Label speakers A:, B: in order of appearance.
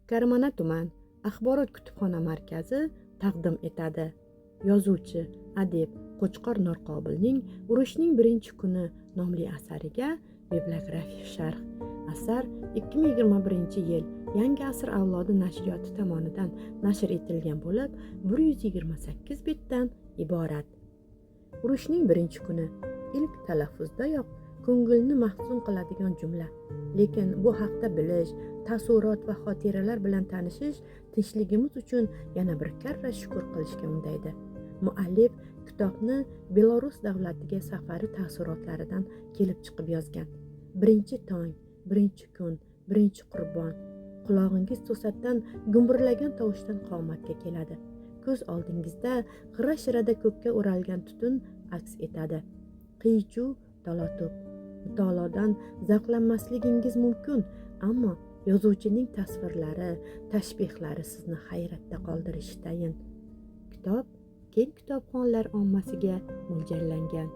A: Karmana tuman axborot kutubxona markazi taqdim etadi. Yozuvchi, adib Qo'chqor Norqobilning "Urushning birinchi kuni" nomli asariga bibliografik sharh. Asar 2021-yil Yangi asr avlodi nashriyoti tomonidan nashr etilgan bo'lib, 128 betdan iborat. "Urushning birinchi kuni" ilk talaffuzdayoq ko'ngilni mahzun qiladigan jumla. Lekin bu haqda bilish, taassurot va xotiralar bilan tanishish tinchligimiz uchun yana bir karra shukur qilishga undaydi. Muallif kitobni Belarus davlatiga safari taassurotlaridan kelib chiqib yozgan. Birinchi tong, birinchi kun, birinchi qurbon. Qulog'ingiz to'satdan gumburlagan tovushdan qomatga keladi. Ko'z oldingizda g'ira shirada ko'kka o'ralgan tutun aks etadi. Qiychuv, talotup. Mutolaadan zavqlanmasligingiz mumkin, ammo yozuvchining tasvirlari, tashbehlari sizni hayratda qoldirishi tayin. Kitob keng kitobxonlar ommasiga mo'ljallangan.